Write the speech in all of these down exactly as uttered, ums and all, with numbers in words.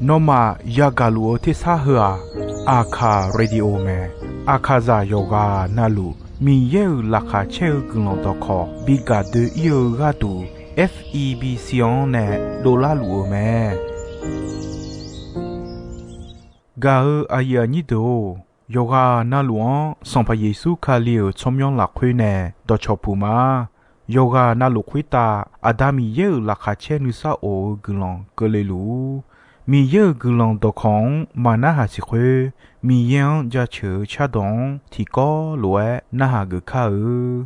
Nawmaf yagaq luf-eu tersar heu-aq, Aqkaq Radio mae. Aqkaqzaq yawqghaq navluf Miqyaer-euq laqkhaq caer-eu guiqlanq dawqkawq bi gaq doe-ir-eu gharduq, F E B C-anr nae dovlar luf-eu mae. Gaq-eu aqyuif aqnyir deuq-or, yawqghaq navluf-anr Sanqpaq Yeqsur Kali-euq tsawrmyanr lafkhoer nae dawqcawq puq ma. Yawqghaq navluf khoertav Aqda Miqyaer-euq laqkhaq caer nuisar of-eu guiqlanq keuvle luf-ur. Miqyaer-euq guiqlanq dawqkawq-anr maqnarhaq siq khoer, Miqyaer-anr jaceuq-eu cardawq-anr tiqkawv lof-aer narhaq geuf kar-eu.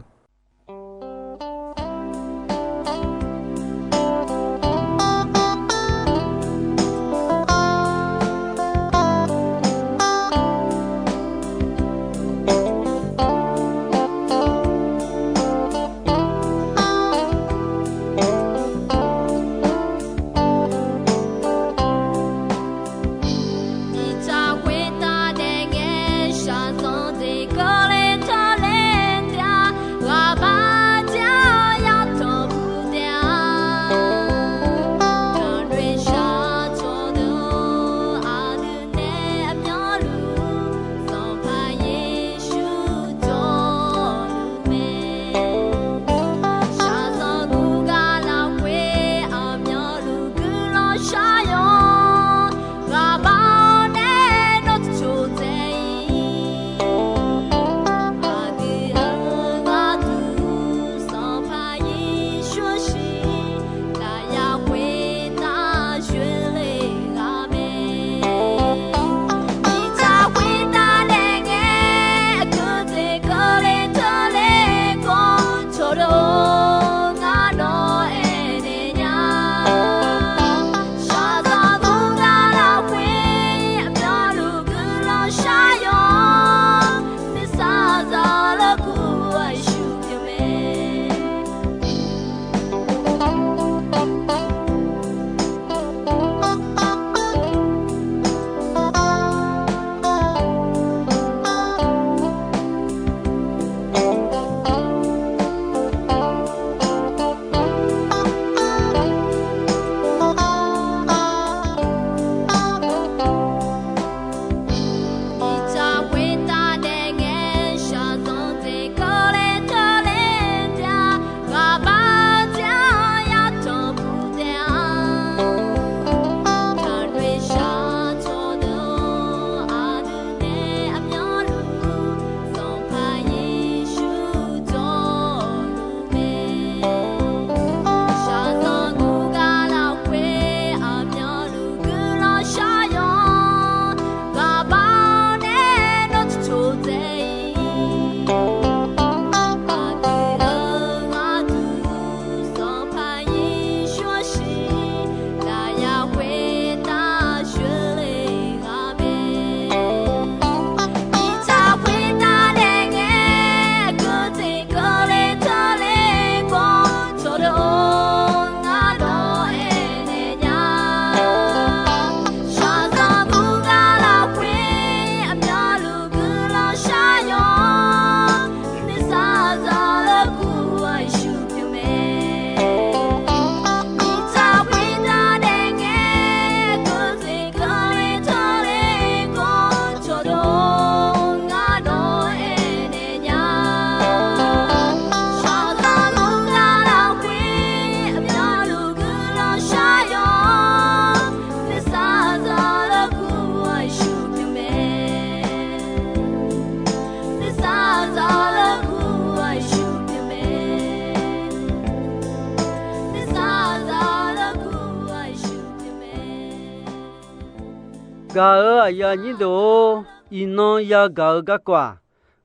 Gaq-euq aqyuif aqnyir deuq-or, iqnan yagaq-eu garkawv-aq,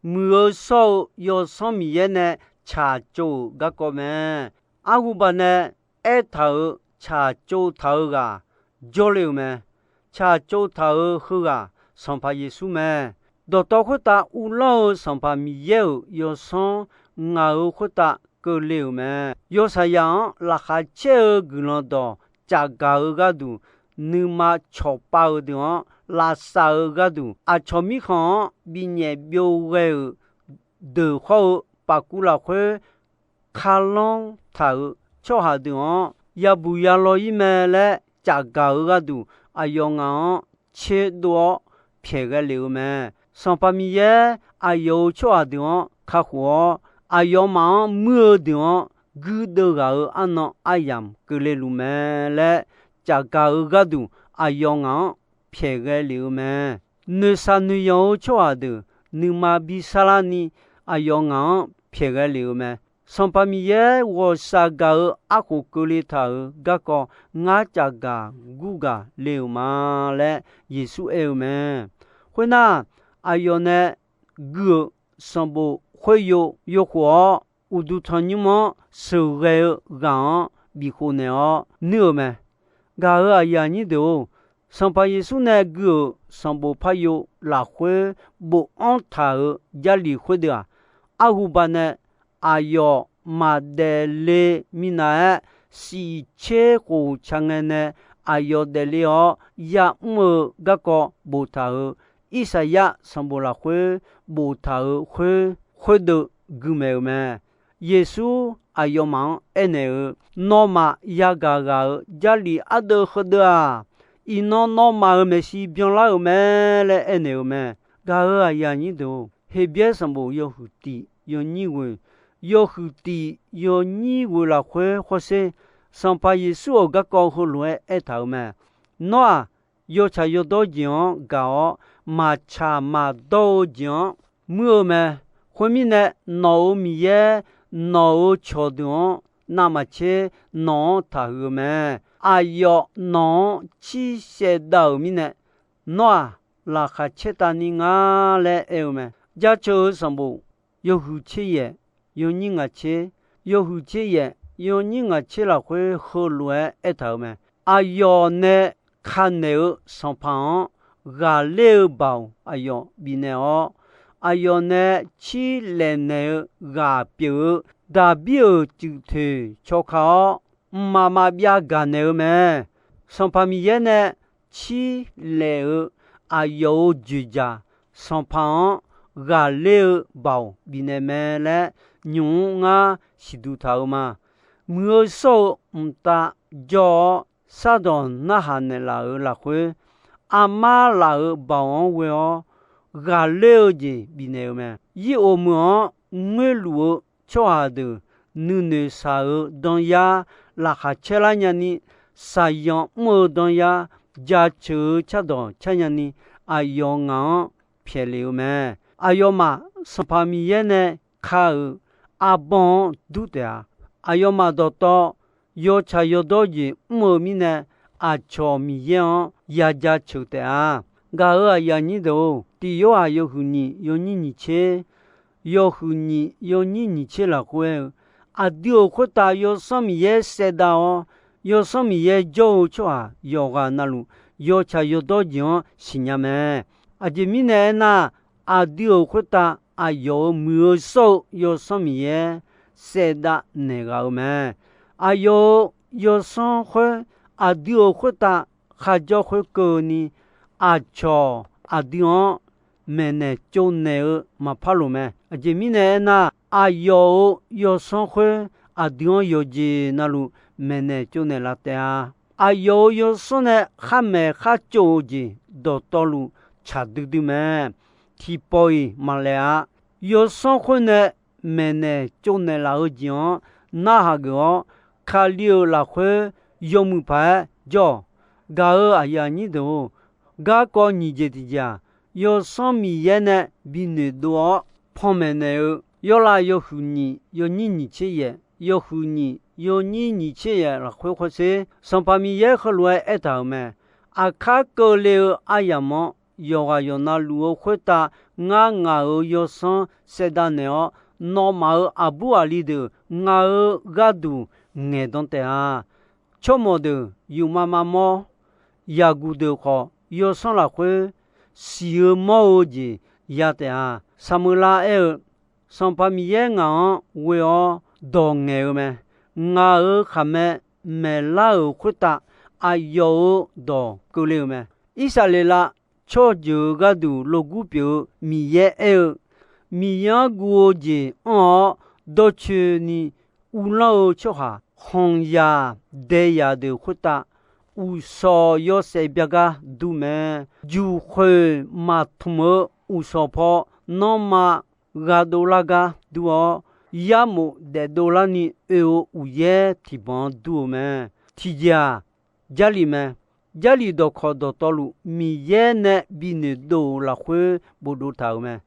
Muiq-eu shawr-eu Yawsanr Miqyaer nae tsaqtsov-euq garkawv mae. Arhuba nae aertaq-euq tsaqtsov taq-eu ghaq jawrle-euq mae. Tsaqtsov taq-euq heughaq Sanqpaq Yeqsur mae. Dawqtawv khoertav uvlanr-eu Sanqpaq Miqyaer-euq Yawsanr ngaq-euq khoertav keuvle-euq mae. Yawshaqzaq-anr laqkhaq caer-eu guiqlanq dawq caqgaq-eu gharduq, nuima cawqpav-eu deuq-anr lavsav-eu gharduq, aqcawq mirkhanq-anr binyaef byov ghae-euq deuq hawr-eu paqkuv lafkhoer, kharlanr taq-euq tsawrhaq deuq-anr yabuq yalaw-ir mae laer cafgaq-eu gharduq, aqyawf ngaq-anr tserdov-awr pyaeqghae lef-eu mae. Sanqpaq Miqyaer aqyawf-euq tsawrhaq deuq-anr kakhof-awr, aqyawfmaf-anr muir-eu deuq-anr guirdeuv ghaq-euq arnan aryamq keuvle luf mae laer, cafgaq-eu gharduq aqyawf ngaq-anr pyaeqghae lef-eu mae. Noeqshaq noeqyanq-eu tsawrhaq deuq nuima bi sarlarni, aqyawf ngaq-anr pyaeqghae lef-eu mae. Sanqpaq Miqyaer ghawqshaq gaq-eu arkhof keuvle taq-euq garkawv, ngar cafgaq gurgaq le-euq ma laer Yeqsur aer-eu mae. Khoernar, aqyawf nae gui-euq sanqbof khoer yo yokhof-awr, uqduq tanqnymr-anr sheuqghae-eu ghaq-anr bifkhof naeq-awr nuir-eu mae. Gaq-euq aqyuif aqnyir deuq-or, Sanqpaq Yeqsur nae gui-euq sanqbof paryo lafkhoer bofanr taq-euq Jarlif khoerdeuq-aq, arhuba nae aqyawf maqdaef le minav-aer, shif tser khof ca ngae nae aqyawf daefle-awr ya'mr-eu garkawv boftaq-euq Irsaqyar sanqbof lafkhoer boftaq-euq khoer, khoerdeuq gui maeq-euq mae. Yeqsur aqyawfmaf-anr aernaeq-eu, Nawmaf yagaq ghaq-euq Jarlif ardeuv heudeuv-aq, iqnan nawmaf-euq maeqshi byanlar-euq mae laer aernaeq-euq mae. Gaq-euq aqyuif aqnyir deuq-or, Heqbyaer sanqbof yawhuiq tiq yawnyir ghoe, yawhuiq tiq yawnyir ghoe lafkhoer hawsher, Sanqpaq Yeqsur-euq garkawv heulof-aer aertaq-euq mae. Nawr-aq, yawtsaq yawdawr jeq-anr gaq-awr, maqtsaq maqdawr-eu jeq-anr muir-eu mae. Khoermirnae, nawq-euq Miqyaer nawq-euq cawqdeuq-anr navmaqtser nawq-anr taqhuiq-eu mae. Aqyawf nawq-anr cir shaevdav-euq mirnae, nawr-aq, laqkhaq caertavni nga laer aer-eu mae. Jaceuq-eu sanqbof yawhuiq tser yaef yawnyir ngaq tser, yawhuiq tser yaef yawnyir ngaq tser lafkhoer heulof-aer aertaq-euq mae. Aqyawf nae kanaeq-eu sanqpaq-anr ghaqler-eu baoq aqyawf bifnaeq-awr, aqyawf nae cirlaef naeq-eu ghaq pyeuf-eu Daqbir-euq cuif toeq cawka-awr, mqmaq maqbyav gaqnaeq-eu mae. Sanqpaq Miqyaer nae cirlaef-eu aqyawf-euq dzoeqdzaq sanqpaq-anr ghaqler-eu baoq bifnaeq mae laer nymq-mr ngar siqduq taq-eu ma. Muiq-eu shawr-eu mqtav jawr-awr, shardawq narhaq naeqlaf-euq lafkhoer, armar laf-euq baoq-anr ghoe-awr ghaqler-eu jeq bifnaeq-eu mae. Yir of meuq-anr ngoerluf-eu tsawrhaq deuq nuinoeq shaq-eu danyar laqkhaq caerlar nyani, shaqyan mr-eu danyar jaceuq-eu cardawq car nyani, aqyawf ngaq-anr pyaeqlef-eu mae. Aqyawfmaf Sanqpaq Miqyaer nae ka-euq arbawr-anr dur taef-a. Aqyawfmaf dawqtawv yawtsaq yawdawr jeq mr-eu mirnae, aqcawq Miqyaer-anr ya jaceuq taef-a. Gaq-euq aqyuif aqnyir deuq-or, Tiq Yorhaq yawhuiq nyiq yawnyir nyiq tser, yawhuiq nyiq yawnyir nyiq tser lafkhoer aer-eu, aqdui-euq khoertav Yawsanr Miqyaer saevdav-awr, Yawsanr Miqyaer jawr-eu tsawrhaq yawqghaq navluf, yawtsaq yawdawr jeq-anr siqnya mae. Aqjeq mirnae aernar, aqdui-euq khoertav aqyawf-euq muiq-eu shawr-eu Yawsanr Miqyaer saevdav naeq ghaq-eu mae. Aqyawf-euq Yawsanr khoer aqdui-euq khoertav kharjawr khoerkeuvni, aqcawq aqdui-anr maeqnaeq tsovnaeq-eu maqpar loq mae. Aqjeq mirnae aernar, aqyawf-euq Yawsanr khoer aqdui-anr yawqjeq navluf maeqnaeq tsovnaeq laf taef-a. Aqyawf-euq Yawsanr nae khar maeq khar tsov-eu jeq dawqtawvluf tsaq duidui mae. Tiqpawf-iq maqlaeq-a. Yawsanr khoer nae maeqnaeq tsovnaeq laf-eu jeq-anr narhaq geuf-awr, Kali-euq lafkhoer yawmuiq paq-aer jawr-awq. Gaq-euq aqyuif aqnyir deuq-or, garkawv nyiq jeq tiq jeq-aq, Yawsanr Miqyaer nae bi noeqdov-awr panmaeq naeq-eu, Yorlav yawhuiq nyiq yawnyir nyiq tser yaef, yawhuiq nyiq yawnyir nyiq tser yaef lafkhoer khoersher, Sanqpaq Miqyaer heulof-aer aertaq-euq mae. Aqkar keuvle-eu aryamq-anr yawqghaq yawqnav luf-eu khoertav, ngar ngaq-euq Yawsanr saevdav naeq-awr, nawmaf-euq aqbur aqli deuq ngaq-euq gharduq ngaeqdan taef-a. Tsawrmawq deuq yufmav mav mawr, yaqguq deuq khawf Yawsanr lafkhoer siq-eu mawr-eu jeq ya taef-a. Saqmeuqlav aer-eu, Sanqpaq Miqyaer ngaq-anr ghoe-awr dawq ngaeq-eu mae. Ngaq-euq khaqmae maeqlar-euq khoertav, aqyawf-euq dawq keuvle-euq mae. Irsaqleqlav tsawrjeuq-euq gharduq logur pyeuf-eu Miqyaer aer-eu, Miqyaer-anr guv-eu jeq anr-awr dawrcoeni uvlanr-eu tsawrhaq khanqyaq daeyaq deuq khoertav uqshawq yawshaef byagar dur mae. Juqkhoeq maqtmq-eu uqshawq paw nanrma ghaq dovlar gar dur-awr, yarmof daef dovlarni oe-eu uqyaer tiqbanq-anr dur-eu mae. Tiqjeq-aq, Jarlif mae. Jarlif dawqkawq dawqtawvluf Miqyaer nae binoeq dov-euq lafkhoer bofdov taq-euq mae.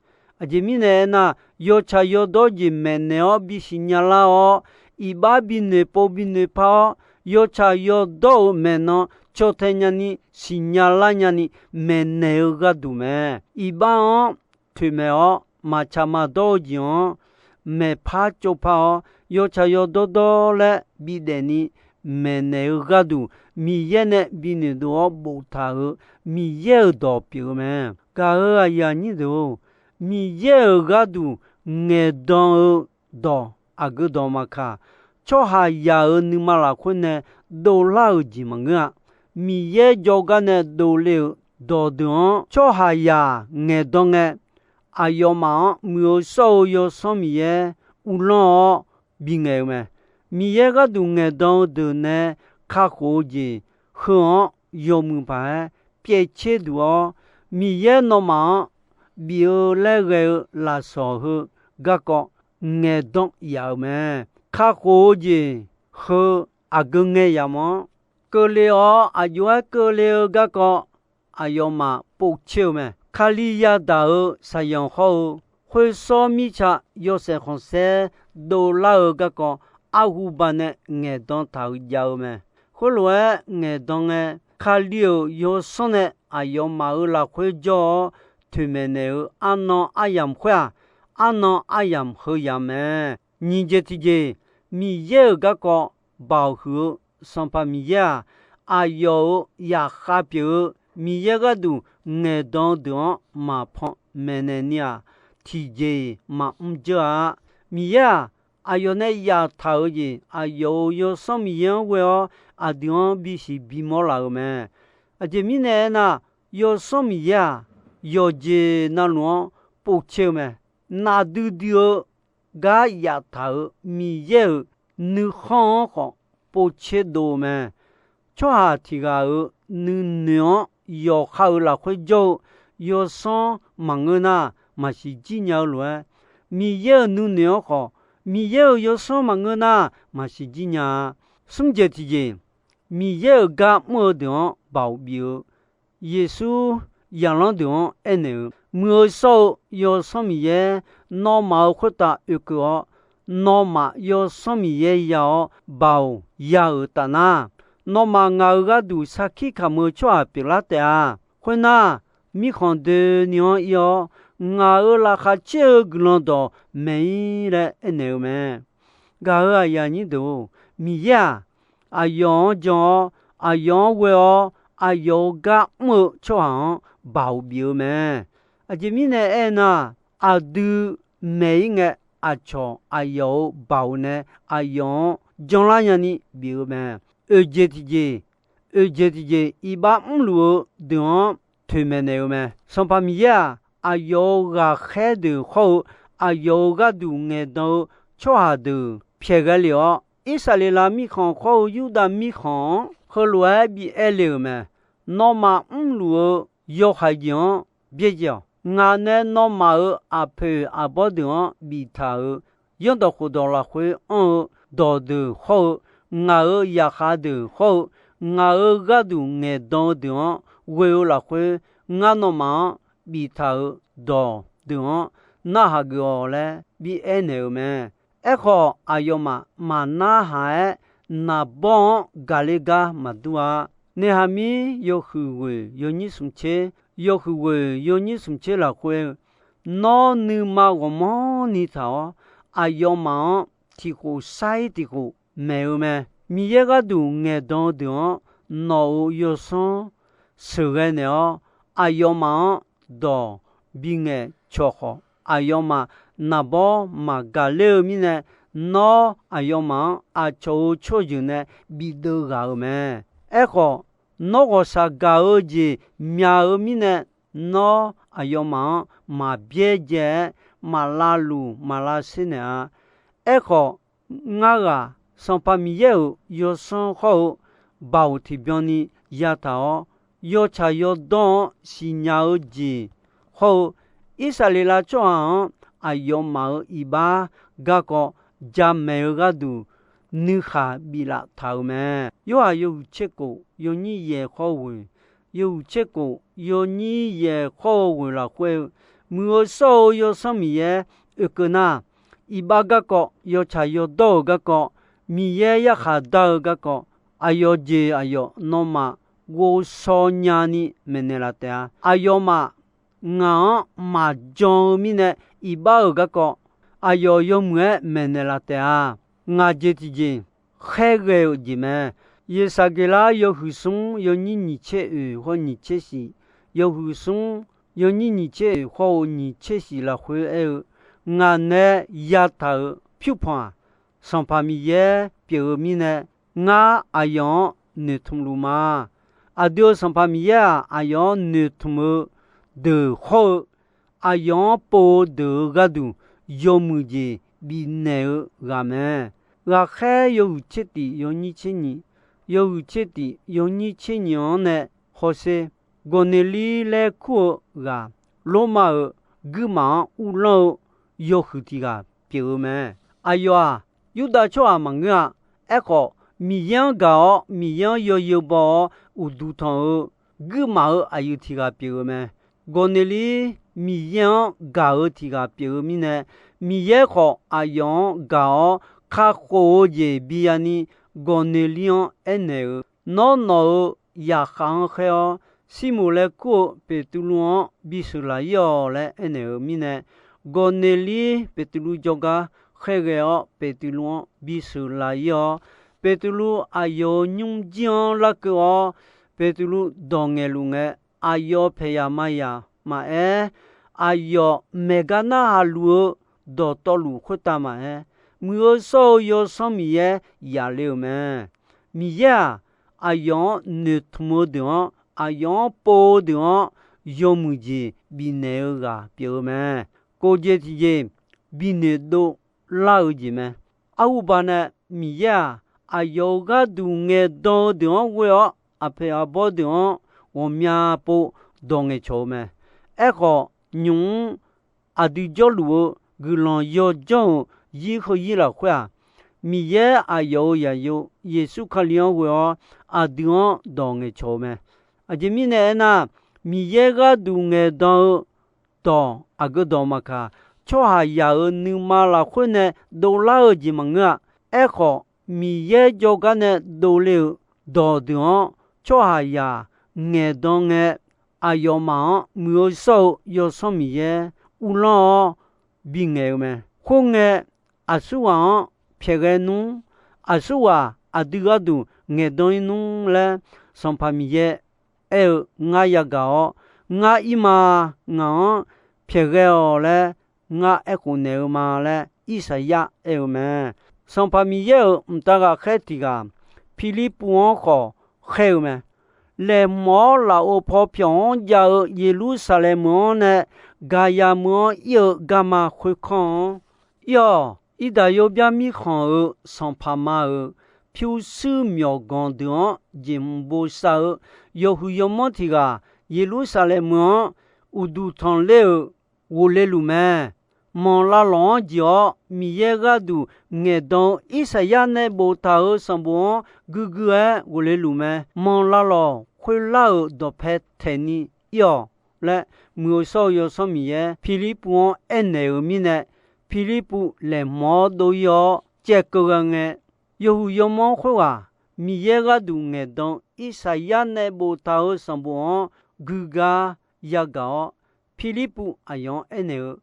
Aqjeq mirnae aernar, yawtsaq yawdawr jeq maeqnaeq-awr bisiq nyalar-awr, iqbax binoeq pov binoeq par-awr, yawtsaq yawdawr-euq maeqnan caw tae nyani siqnya lar nyani maeqnaeq-eu gharduq mae. Iqbax-anr toeqmaeq-awr, maqtsaq maqdawr-eu jeq-anr maeqpar tsovpar-awr, yawtsaq yawdawr dawr laer bidaef ni maeqnaeq-eu gharduq, Miqyaer nae binoeq dov-awr boftaq-euq Miqyaer-euq dawq pyeuf-eu mae. Gaq-euq aqyuif aqnyir deuq-or, Miqyaer-euq gharduq ngaeqdan-eu dawq aqgeu dawq maqkaq, tsawrhaqzaq-euq nuima lafkhoer nae dovlar-euq jeq maqngeur-a. Miqyaer jawrgar nae dovle-euq dawqdeuq-anr tsawrhaqzaq ngaeqdan ngae, aqyawfmaf-anr Muiq-eu shawr-eu Yawsanr Miqyaer uvlanr-awr bingaeq-eu mae. Miqyaer gharduq ngaeqdan-eu deuq nae kakhof-eu jeq heu-anr yawmuiq paq-aer pyaev tser duq-awr, Miqyaer nawmaf-anr bif-eu laer ghae-eu lafsawq heu garkawv ngaeqdan yaf-euq mae. Kakhof-eu jeq heu aqgeu ngae yamq-anr, keuvle-awr aqjox-aer keuvle-eu garkawv aqyawfmaf povtser-eu mae. Kali yadaq-euq saqyanq hawr-eu, khoersawr mirtsa yawshaef khanqsaer dovlar-eu garkawv arhu baq nae ngaeqdan taq-eu jav-eu mae. Khoerlof-aer ngaeqdan ngae, Kali-euq Yawsanr nae aqyawfmaf-euq lafkhoer jawr-awr toeqmaeq naeq-eu arnan aryamq khoer-aq, arnan aryamq heu yamq mae. Nyiq jeq tiqjeq, Miqyaer-euq garkawv baoq huiq-eu Sanqpaq Miqyaer-aq, aqyawf-euq yaqkhav pyeuf-eu Miqyaer gharduq ngaeqdan-eu deuq-anr maqpan maeqnaeq ni-aq, tiqjeq-iq maqmr dzeur-a. Miqyaer-aq, aqyawf nae yaftaq-euq jeq aqyawf-euq Yawsanr Miqyaer-anr ghoe-awr aqdui-anr bisiq bimawr laf-euq mae. Aqjeq mirnae aernar, Yawsanr Miqyaer-aq, yawqjeq navluf-anr povtser-eu mae. Nafdui dui-eu gar yaftaq-euq Miqyaer-euq nuikhanr-anr khawf povtser dov-eu mae. Tsawrhaq tiq ghaq-euq nuinoeq-anr yawqha-euq lafkhoer jawr-eu Yawsanr maqngeur nar, maqsiq jir nya-eu lof-aer, Miqyaer-euq nuinoeq-anr khawf, Miqyaer-euq Yawsanr maqngeur nar, maqsiq jir nya-a. Smr jeq tiqjeq, Miqyaer-euq gar mr-eu deuq-anr baoq bif-eu Yeqsur zaqlanr deuq-anr aernaeq-eu, Muiq-eu shawr-eu Yawsanr Miqyaer nawmaf-euq khoertav oekeuv-awr, nawmaf Yawsanr Miqyaer ya-awr baoq ya-euq taf nar, nawmaf ngaq-euq gharduq sarkir kamq-eu tsawrhaq pyeuflar taef-a. Khoernar, mirkhanq doeni-anr ir-awr, ngaq-euq laqkhaq caer-eu guiqlanq dawq maeq-ir laer aernaeq-eu mae. Gaq-euq aqyuif aqnyir deuq-or, Miqyaer-aq, aqyawf-anr jan-awr, aqyawf-anr ghoe-awr, aqyawf-euq gar mr-eu tsawrhaq-anr baoq bif-eu mae. Aqjeq mirnae aernar, aqdui maeq-ir ngae, aqcawq aqyawf-euq baoq nae aqyawf-anr janlar nyani bif-eu mae. Oeq jeq tiqjeq, oeq jeq tiqjeq iqbax mrluf-eu deuq-anr toeqmaeq naeq-eu mae. Sanqpaq Miqyaer-aq, aqyawf-euq ghaqkhaer deuq hawr-eu, aqyawf-euq gharduq ngaeqdan-eu tsawrhaq deuq pyaeq ghae lef-awr, Irsaqleqlav mirkhanq hawr-eu Yurdav mirkhanq-anr heulof-aer bi aer le-euq mae. Nawmaf mrluf-eu yawhaiq jeq-anr byaerdzae-awq. Ngaq nae nawmaf-euq aqpoeq aqbawr deuq-anr biftaq-euq zanrdawq khofdawq lafkhoer anr-eu dawqdeuq hawr-eu, ngaq-euq zaqkhav deuq hawr-eu, ngaq-euq gharduq ngaeqdan-eu deuq-anr ghoe-eu lafkhoer, ngar nawmaf-anr biftaq-euq dawqdeuq-anr narhaq geuf-awq laer bi aernaeq-euq mae. Aerkhawf, aqyawfmaf maqnarhaq-aer naqbawr-anr gaqler gar maqdur-a. Naeqhaq mir yawhuiq ghoeq yawnyir smq tser, yawhuiq ghoeq yawnyir smq tser lafkhoer, nawr nuima ghawqmanrni taq-awr, aqyawfmaf-anr tiqkhof sair tiqkhof maeq-eu mae. Miqyaer gharduq ngaeqdan-eu deuq-anr nawq-euq yawsanr sheuqghae naeq-awr, aqyawfmaf-anr dawq bingaeq cawq khawf, aqyawfmaf naqbawr maqgaq ler-eu mirnae, nawr aqyawfmaf-anr aqcawq-euq tsawrjeuq nae bideuv ghaq-euq mae. Aerkhawf, nawr ghawqshaq gaq-eu jeq myaq-eu mirnae, nawr aqyawfmaf-anr maqbyaerdzae-aer, maqlavluf maqlavsher naeq-a. Aerkhawf, ngar ghaq Sanqpaq Miqyaer-euq yawsanr hawr-eu baoq tiqbyan ni yataq-awr, yawtsaq yawdawr-anr siqnya-eu jeq hawr-eu, Irsaqleqlav tsawrhaq-anr aqyawfmaf-euq iqbax garkawv jamaeq-eu gharduq nuikhaq biflaf taq-euq mae. Yorhaq yawhuiq tser kof yawnyir yaeq khawr ghoeq, yawhuiq tser kof yawnyir yaeq khawr-eu ghoeq lafkhoer-eu, Muiq-eu shawr-eu Yawsanr Miqyaer oekeuv nar, iqbax garkawv, yawtsaq yawdawr-euq garkawv, Miqyaer yarkhaq dar-eu garkawv, aqyawf jeq aqyawf nawmaf ghovshaw nyani maeqnaeq laf taef-a. Aqyawfmaf ngaq-anr maqjan-eu mirnae iqbax-euq garkawv, aqyawf yawmuiq-aer maeqnaeq laf taef-a. Ngaq jeq tiqjeq khaerghae-euq jeq mae. Yeqsaqgeqlar yawhuiq smr yawnyir nyiq tser oeq hawr nyiq tser shif, yawhuiq smr yawnyir nyiq tser oeq hawr-eu nyiq tser shif lafkhoer aer-eu, Ngaq nae yataq-euq pyurpanq-aq, Sanqpaq Miqyaer pyeuf-eu mirnae, ngar aqyawf-anr noeqtmq luf ma. Aqdui-euq Sanqpaq Miqyaer-aq, aqyawf-anr noeqtmq-eu deuq hawr-eu, aqyawf-anr pov-eu deuq-euq gharduq yawmuiq jeq bifnaeq-eu ghaq mae. Ghaqkhaer yawhuiq tser tif yawnyir tser nyiq, yawhuiq tser tif yawnyir tser nyiq-anr nae hawsher, Gawqneqlir laer kur-eu ghaq, Lormav-euq guirmaf-anr uvlanr-eu yawhuiq tiq ghaq pyeuf-eu mae. Aqyawf-aq, Yurdav tsawrhaq maqngeur-a. Aerkhawf, Miqyaer-anr gaq-awr, Miqyaer-anr yawzeu baw-awr uqduq tanq-eu guirmaf-euq aqyuif tiq ghaq pyeuf-eu mae. Gawqneqlir Miqyaer-anr gaq-eu tiq ghaq pyeuf-eu mirnae, Miqyaer khawf aqyawf-anr gaq-awr kakhof-eu jeq bi yani, Gawqneqlir-anr aernaeq-eu, Nawr, nawq-euq zaqkhav-anr khaer-awr, Sirmoq laer kur-eu Beqtuvluv-anr bisheuq laf-ir-awq laer aernaeq-eu mirnae, Gawqneqlir Beqtuvluv jawrgar khaerghae-awr, Beqtuvluv-anr bisheuq laf-ir-awr, Beqtuvluv aqyawf-euq nymrjir-anr larkeuv-awr, Beqtuvluv dawq ngaeqluf ngae, aqyawf paeqyaq mayaq maqaer, aqyawf maeqgar narhaq luf-eu dawqtawvluf khoertav maqaer, Muiq-eu shawr-eu Yawsanr Miqyaer yaf le-euq mae. Miqyaer-aq, aqyawf-anr noeqtmq-eu deuq-anr, aqyawf-anr pov-eu deuq-anr yawmuiq jeq bifnaeq-eu ghaq pyeuf-eu mae. Kof jeq tiqjeq, binoeq dovlar-eu jeq mae. Arhuba nae Miqyaer-aq, aqyawf-euq gharduq ngaeqdan-eu deuq-anr ghoe-awr, aqpoeq aqbawr deuq-anr ghawqmya pov dawq ngaeqcawq-eu mae. Aerkhawf, nymq-mr aqdui jawrluf-eu guiqlanq yawdzanr-euq zir heu zir lafkhoer-aq, Miqyaer aqyawf-euq zaqyo Yeqsur Kali-anr ghoe-awr aqdui-anr dawq ngaeqcawq-eu mae. Aqjeq mirnae aernar, Miqyaer gharduq ngaeqdan-eu dawq aqgeu dawq maqkaq, tsawrhaqzaq-euq nuima lafkhoer nae dovlar-eu jeq maqngeur-a. Aerkhawf, Miqyaer jawrgar nae dovle-euq dawqdeuq-anr tsawrhaqzaq ngaeqdan ngae, aqyawfmaf-anr Muiq-eu shawr-eu Yawsanr Miqyaer uvlanr-awr bingaeq-eu mae. Khoerngae, aqsurghaq-anr pyaeqghae nmr, aqsurghaq aqdui gharduq ngaeqdan-ir nmr laer Sanqpaq Miqyaer aer-eu ngar yagaq-awr, ngar ir ma, ngaq-anr pyaeqghae-awq laer ngar aerkhof naeq-eu ma laer Irsaqyar aer-eu mae. Sanqpaq Miqyaer-euq mqtav ghaqkhaer tiq ghaq Pirlirpuv-anr khawf khaer-eu mae. Laeqhmq-awr lafov paw pyawq-anr jav-eu Yeqlursaqlaeq meuq-anr nae Gaqyaq meuq-anr ir-eu garma khoerkanr-anr ir-awq. Irdaq yawbyar mirkhanq-euq sanqpaq ma-euq pyurshuir myawqganq deuq-anr jeqhmq bosav-eu yawhuiq yawmanr tiq ghaq Yeqlursaqlaeq meuq-anr uqduq tanqler-euq ghofle luf mae. Manq lavlawq-anr jeq-awr, Miqyaer gharduq ngaeqdan-eu Irsaqyar nae boftaq-euq sanqbof-anr guiqguiq-aer ghofle luf mae. Manq lavlawq khoerlar-euq dawqpae taeqni ir-awq laer, Muiq-eu shawr-eu Yawsanr Miqyaer Pirlirpuv-anr aernaeq-euq mirnae, Pirlirpuv laeqhmq-awr dov-ir-awr caevkeuv gha ngae, yawhuiq yawmanr khoerghaq Miqyaer gharduq ngaeqdan-eu Irsaqyar nae boftaq-euq sanqbof-anr guiqgar yagaq-awr, Pirlirpuv aqyawf-anr aernaeq-eu,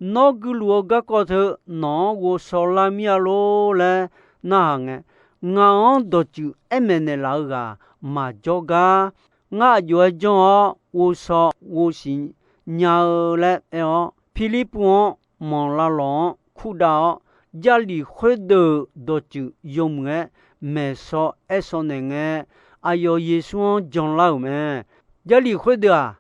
Nawr guiluf-eu garkawv teu nawq-anr ghovshaw lar mir-a lor laer narhaq ngae, ngaq-anr dawqtsuif aer maeqnaeq laf-eu ghaq maqjawr gar, ngar aq jov-aer janr-awr ghovshaw ghovsiq nya-eu laer aer-awr, Pirlirpuv-anr manq lavlawq-anr kurdav-awr, Jarlif khoerdeuq-euq dawqtsuif yawmuiq-aer maeqshaw aer shaw naeq ngae, aqyawf Yeqsur-anr janlar-euq mae. Jarlif khoerdeuq-aq,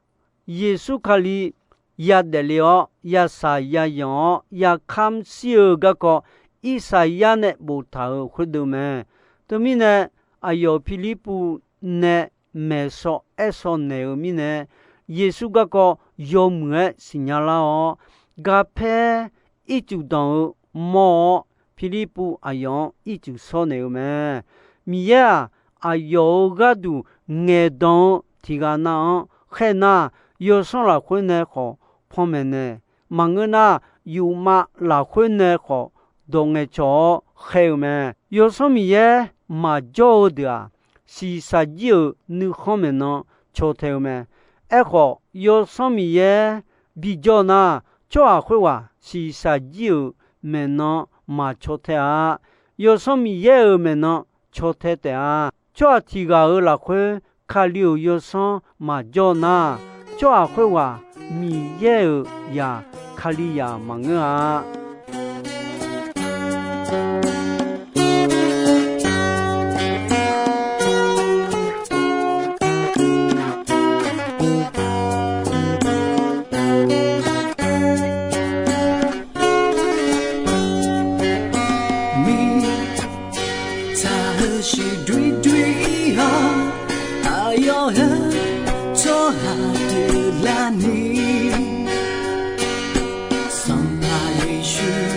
Yeqsur Kali yadaef le-awr, yasaq yayanq-awr, yakamr shir-eu garkawv Irsaqyar nae boftaq-euq khoerdeuq mae. Teumirnae, aqyawf Pirlirpuv nae maeqshaw aersaw naeq-eu mirnae, Yeqsur garkawv yawmuiq-aer siqnya lar-awr, garpaer ircuf danq-eu mawr-awr, Pirlirpuv aqyawf-anr ircuf shawr naeq-eu mae. Miqyaer-aq, aqyawf-euq gharduq ngaeqdan-eu tiqghaq nav-anr khaer nar, yawsanr lafkhoer nae khawf panmaeq naeq. Maqngeur nar, yufmav lafkhoer nae khawf dawq ngaeqcawq-awr khaer-eu mae. Yawsanr Miqyaer maqjawr-eu deuq-aq, shiqshaq jir-euq nuikhanr maeqnan caw tae-eu mae. Aerkhawf, yawsanr Miqyaer bijawr nar, tsawrhaq khoerghaq shiqshaq jir-euq maeqnan maq caw tae-a. Yawsanr Miqyaer-euq maeqnan caw tae taef-a. Tsawrhaq tiqghaq-euq lafkhoer Kali-euq yawsanr maqjawr nar, tsawrhaq khoerghaq Miqyaer-euq zaq Kalizaq maqngeur-a. Mirtsaq heusiq doer doer-awr, aqyawf heu tsawrhaq deuq larni, Sanqpaq Yeqsur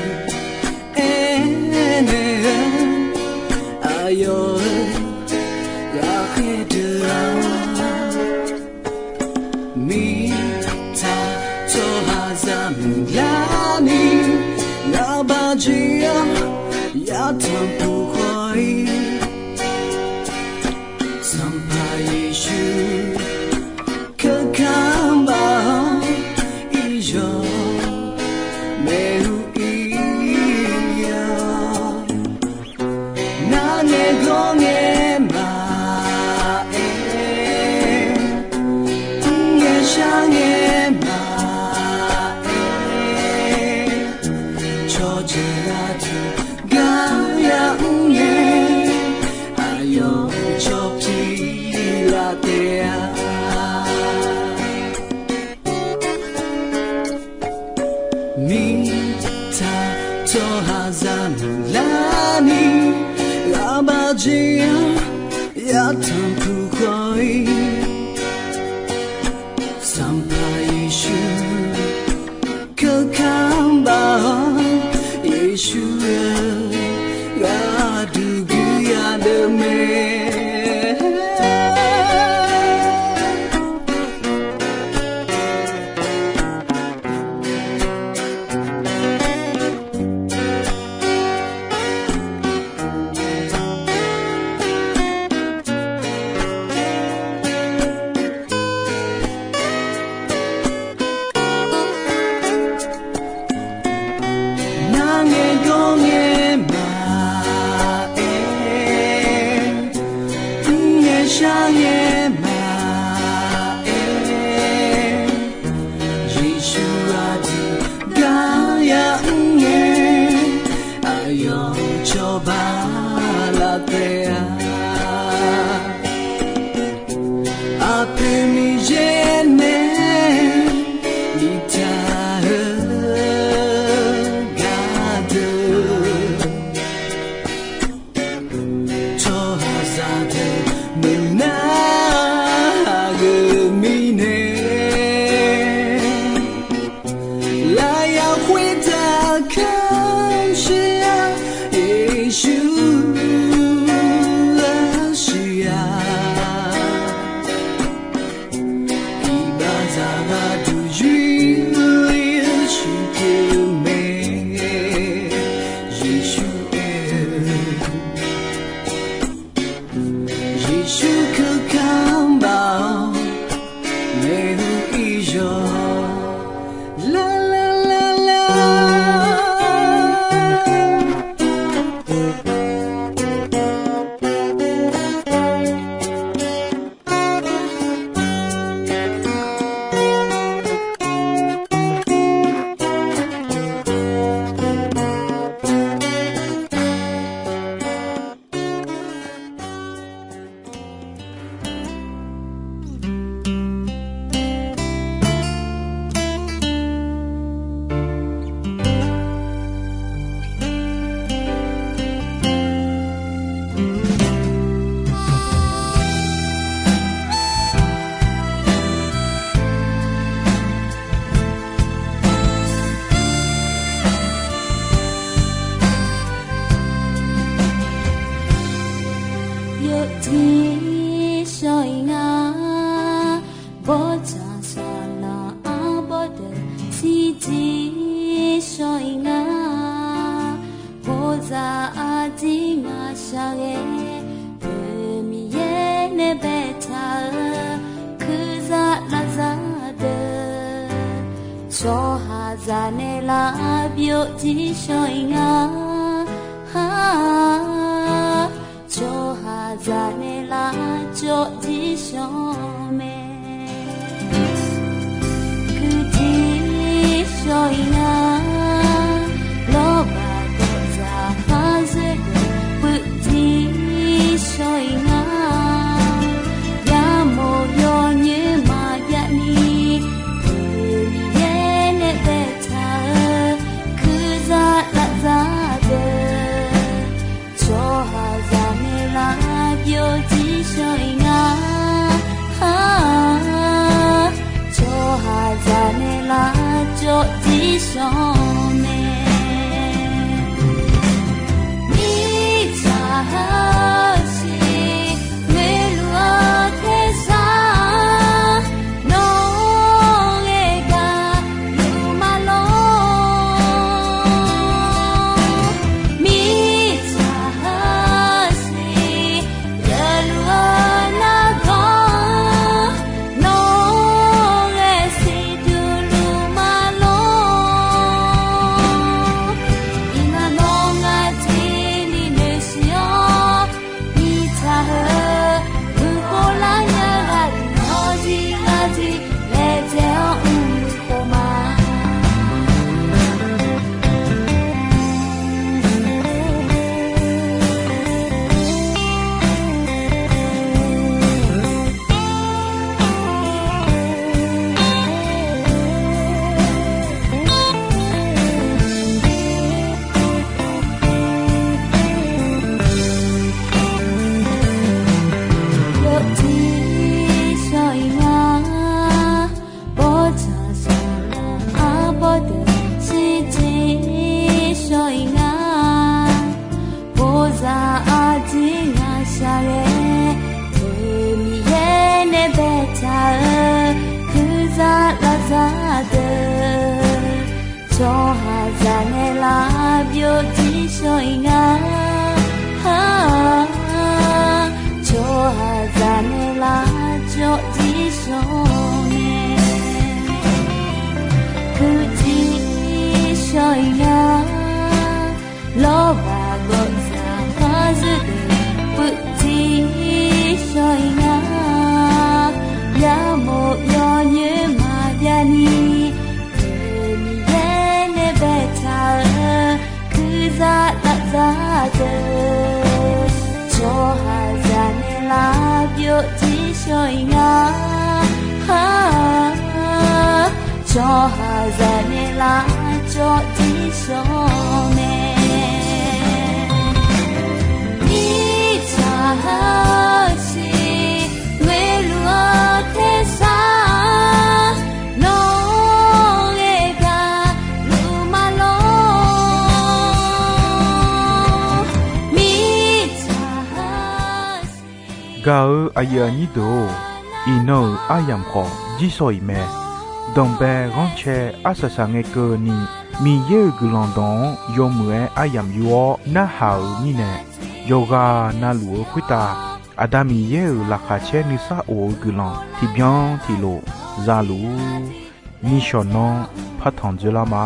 aernaeq-eu, aqyawf-euq ghaqkhaer deuq-aq, mirtsaq tsawrhaqzaq muiqlarni, ngaq baqjeq-awr yatanq puq khawf-ir, Sanqpaq Yeqsur keuka baq-awr iqyawq maeqhu ir-awq. Nar ngaeqgawr ngaeq maqaer, mr ngaeq shar ngaeq maqaer, cawqjeuq aqdui gar yamr ngae, aqyawf cawq pyeuf laf taef-a. Mirtsaq tsawrhaqzaq muiqlarni, ngaq baqjeq-awr yatanq puq khawf-ir, Sanqpaq Yeqsur keuka baq-awr, Yeqsur-eu gharduq guiqya deuq mae. Nar ngaeqgawr ngaeq maqaer, mr ngaeq shar ngaeq maqaer, Yeqsur aqdui gar yamr ngae, aqyawf cawba laf taef-a. Aqpoeq Miqyaer nae biftaq-eu gardeuq, tsawrhaqzaq deuq meuqnar aqgeu mirnae, lafyaq khoertav kamq shir-a, Yeqsur arsiq-a. Iqbaxzaq gharduq yur-ir-eu shuqpyeuf mae, Yeqsur aer-eu. Yeqsur keuka baq-awr maeqhu iqyawq lar lar lar lar. lavbyov jir shawr-iq nga. Tsawrhaqzaq nae lavcawv jir shawr mae. Kuirjir shawr-iq nga. Lawrbaq gawqzaq khar zoer deuq puivjir shawr-iq nga. Yamawf yawnyoer maqjav ni, Miqyaer nae baetaq-eu kuirzaq lavzaq deuq, tsawrhaqzaq nae lavbyov jir shawr-iq nga. Tsawrhaqzaq nae lavcawv jir shawr mae. Mirtsaq heusiq ngoeqluf-eu tersar, nawq-anr ghae gaq luf maqlor. Mirtsaq heusiq geufluf-eu nargawr, nawq-anr ghae siqduq luf maqlor. Iqnan nawr ngar jir ni noeqsiq-awr, mirtsaq heu, murkhof lar nya ghaq deuq-anr jir ngar jir laejae-awr mrluf khof ma. Yawjir shawr-iq nga. Bawrtsanq sanqbof arbawr deuq shirjir shawr-iq nga. Bozaq aqdir ngaq shaqghae, Miqyaer nae baetaq-eu kuirzaq lavzaq deuq, tsawrhaqzaq nae lavbyov jir shawr-iq nga. Tsawrhaqzaq nae lavcawv jir shawr mae. Kuirjir shawr-iq nga. Lawrbaq gawqzaq khar zoer deuq puivjir shawr-iq nga. Yamawf yawnyoer maqjav ni, Miqyaer nae baetaq-eu kuirzaq lavzaq deuq, tsawrhaqzaq nae lavbyov jir shawr-iq nga. Tsawrhaqzaq nae lavcawv jir shawr mae. Mirtsaq heusiq ngoeqluf-eu tersar, nawq-anr ghae gaq luf maqlor. Mirtsaq heusiq Gaq-eu aqyuif aqnyir deuq-or, iqnan-euq aryamq khawf jir shawr-iq mae. Danqbae ghanrcae arsaq saq ngae keuvni, Miqyaer-euq guiqlanq dawq-anr yawmuiq-aer aryamq yur-awr narhaq-euq mirnae, yawqghaq navluf-eu khoertav Aqda Miqyaer-euq laqkhaq caer nuisar of-eu guiqlanq tiqbyan tiqlof za luf-ur. Nishawq nanr partanq dzoerlar ma.